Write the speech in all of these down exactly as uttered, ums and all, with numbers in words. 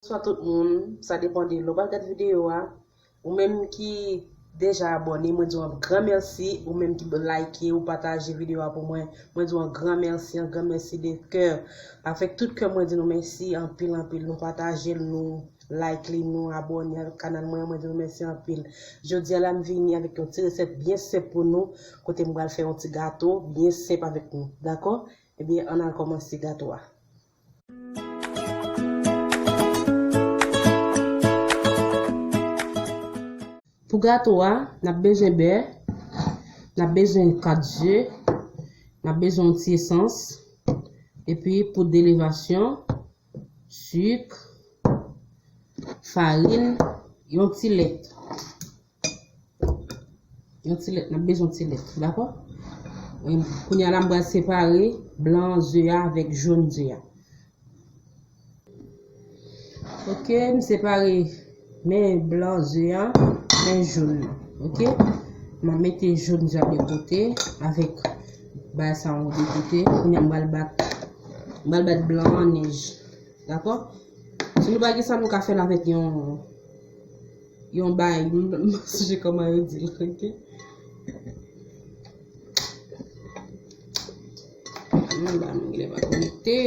Bonswa tout moun, sa depann de lè w pral gad videyo a. Ou menm ki deja abòne, mwen di w yon gran mèsi. Ou menm ki like, ou pataje videyo a pou mwen, mwen di w yon gran mèsi, yon gran mèsi de kè. Avèk tout kè, mwen di nou mèsi anpil, anpil. Nou pataje l, nou like li, nou abòne avèk kanal mwen, mwen di nou mèsi anpil. Jodi a la, m vini avèk yon ti resèt byen senp pou nou, kote m pral fè yon ti gato byen senp avèk nou, dakò? Ebyen, ann al kòmanse gato a. Pou gato a, n ap bezwen bè, n ap bezwen kat ze, n ap bezwen yon ti esans, epi poud de levasyon, sik, farin, yon ti lèt. Yon ti lèt, n ap bezwen yon ti lèt, dakò? Kounye a la, m pral separe blan ze a avèk jòn ze a. Ok, m separe men blan ze a, men jòn nan. Ok? M ap mete jòn ze a de kote, avèk bagay sa yo de kote. Kounye a m pral bat, m pral bat blan an nèj. Dakò? Si nou pa gen sa, nou ka fè l avèk yon, yon bay. M, m pa sonje kòman yo di l, ok? Hmm, ba nou genlè pa konekte.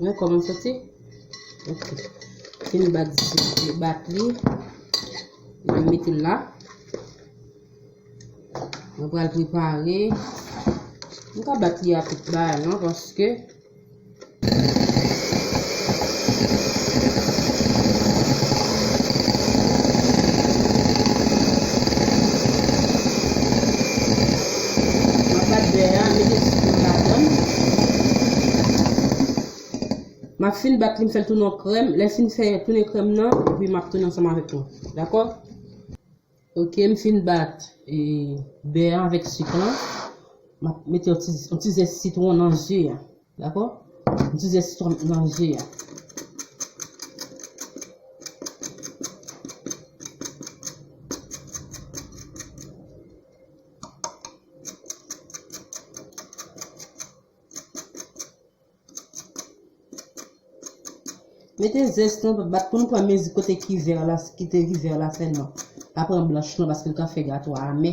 Mwen kòman soti? Ok. Fin bat, bat li. Mwen mete l la. Mwen pral prepare. Mwen ka bat li a tout bagay lan, paske m ap bat bè a, mete sitwon ladan l. M ap fin bat li, m fè l tounen krèm. Lè l fin fè tounen krèm nan, epi m ap tounen ansanm avèk nou. Dakò? Ok, m fin bat, e, bè an avèk sik lan. M ap mete yon ti, yon ti zès sitwon nan ze a. Dakò? Yon ti zès sitwon nan ze a. Mete zès lan, bat pou nou pran mezi kote kivè la, kite kivè la sèlman. Pa pran blanch non, paske l ka fè gato a amè.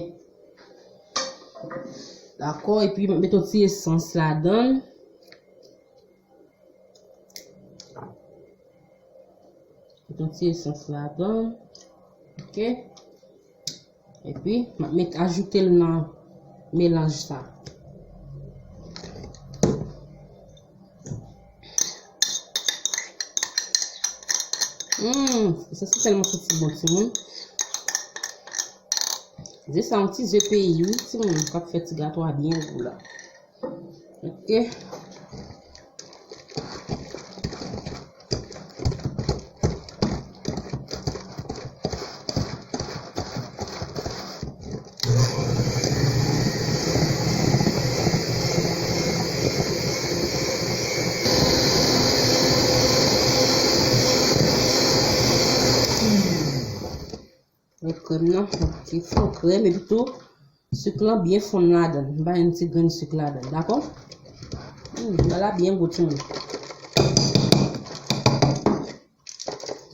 Dakò, epi mete yon ti esans ladan l. Yon Yon ti esans ladan. Ok. Epi, m ap met, ajoute l nan melanj sa. Hmm, sa se tèlman santi bon, timoun. Ze sa, yon ti ze peyi, wi, timoun, k ap fè ti gato a byen gou la. Ok. Met krèm nan, yon ti fon krèm, epi tou, sik lan byen fonn ladan. M ba yon ti grenn sik ladan, dakò? Hmm, bagay la byen gou, timoun.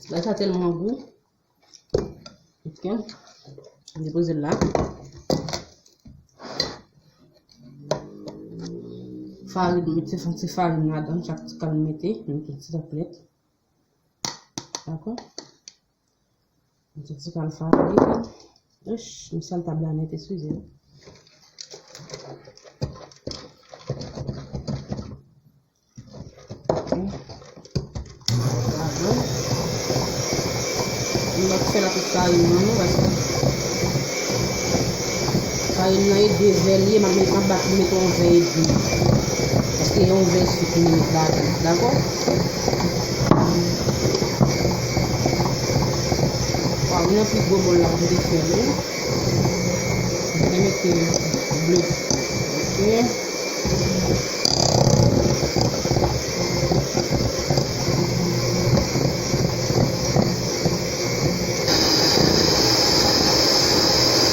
Bagay sa tèlman gou. Ok. M depoze l la. Farin, mete yon ti farin ladan, chak ti kal mete, mete yon ti tablèt. Dakò? Mete ti kal farin. Ouch, m sal tab la nèt, eskize. Ok. Ladan. M pa t fè l avèk farin nan non, paske farin nan e de vè li ye, m ap met, m ap bat pou mete yon vè edmi. Paske yon vè sik m met ladan, dakò? Waw, nan pi gwo bòl la, m te fè l, wi. M te mete ble. Ok.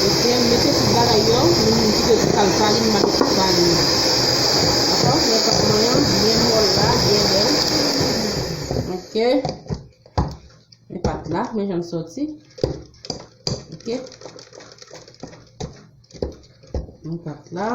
Ok, m mete tout bagay yo, m kite tout kal farin, m mete tout farin nan. Dakò? Lè pat mwen an, byen mòl la, byen bèl. Ok. Men pat la, men jan l sòti. Ok. Men pat la.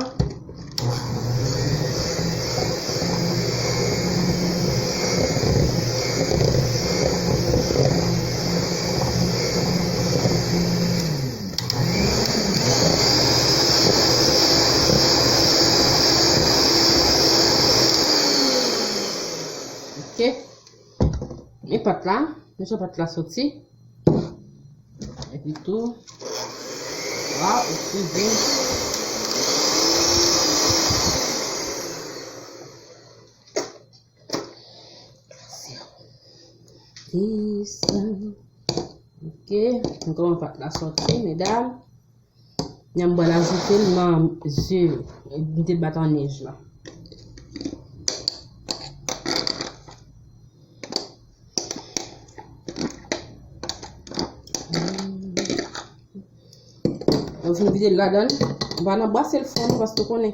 Ok. Men pat la, men jan pat la soti. Epi tou, waw, eskize. Ok, nou kòman pat la soti, medam. Nya m pral ajoute l nan ze m te bat an nèj la. Lè w fin vide l ladan l, ou pa nan brase l fò non, paske w konnen,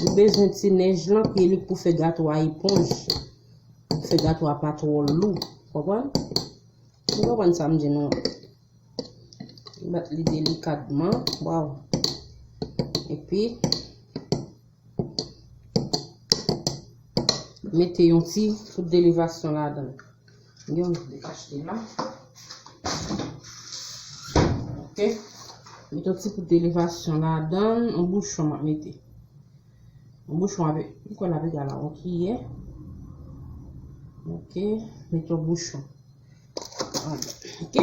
ou bezwen ti nèj lan ki lik pou fè gato a eponj, pou fè gato a pa twò lou. Konprann? Nou konprann sa m di nou an. Bat li delikatman. Waw. Epi, mete yon ti poud de levasyon ladan l. Yon dekachte la. Ok. Mete yon ti poud de levasyon ladan l. Yon bouchon m ap mete. Yon bouchon avèk, m kwè l ap egal a yon kiyè. Ok. Mete yon bouchon. Ok.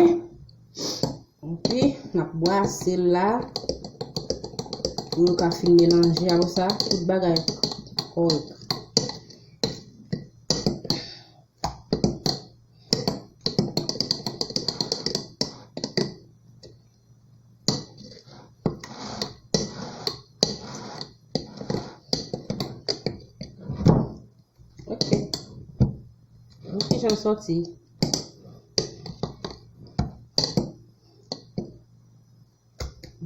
Ok, n ap brase l la pou yo ka fin melanje. Apre sa, tout bagay kòrèk. Ok. Ok, jan l sòti.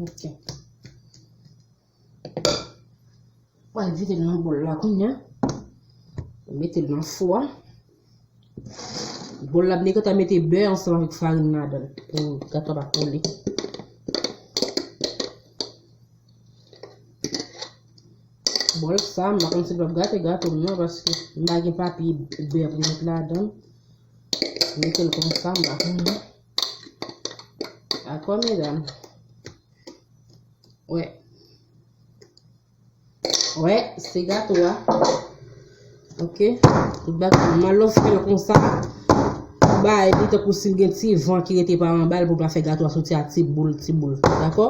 Ok. Pral vide l nan bòl la kounye a. Mete l nan fou a. Bòl la, m te gentan mete bè ansanm avèk farin ladan l pou gato a pa kole. Bòl sa, m pa konn si l p ap gate gato m nan, paske m pa gen papye bè pou m met ladan l. Mete l konsa, m pa konnen. Dakò, medam? Wè. Wè, se gato a. Ok. Tout bagay nòmal, lè w fè l konsa, ou bay li tankou si l gen ti van ki rete pa anba l pou l pa fè gato a soti a ti boul, ti boul. Dakò?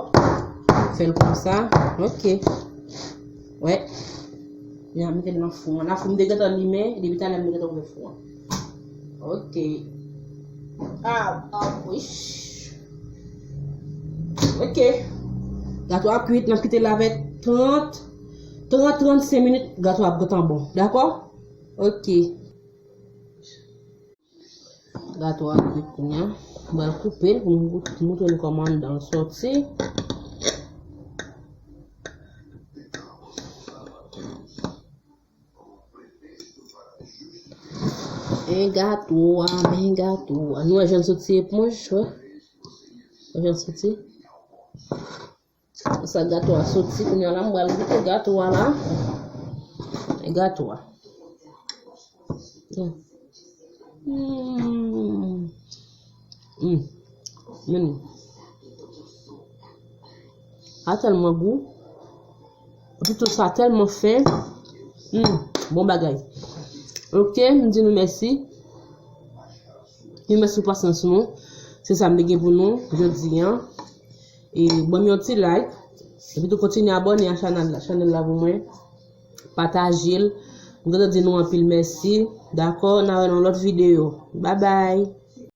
Fè l konsa. Ok. Wè. N a mete l nan fou an. La fou m te gentan limen, depi talè m te gentan ouvè fou an. Ok. Ah, ah, wish. Ok. Gato a kwit, n ap kite l avèk trant, trant, trannsenk minit, gato a ap gentan bon. Dakò? Ok. Gato a kwit kounye a. M pral koupe l pou m gout-, moutre nou kòman anndan l sòti. Men gato a, men gato a. Nou wè jan l soti eponj, wè. Wè jan l soti. Sa gato a soti, kounye a la, m pral goute gato a la. Men gato a. Mm. Mm. Men. A tèlman gou. Epi tou sa tèlman fen. Hmm, bon bagay. Ok, m di nou mèsi. Yon mèsi pou pasyans nou. Se sa m te gen pou nou jodi a. E ban m yon ti like. Epi tou kontinye abòne a chanèl la, chanèl la pou mwen. Pataje l. M kontan di nou anpil mèsi. Dakò, n a wè nan lòt videyo. Bye bye.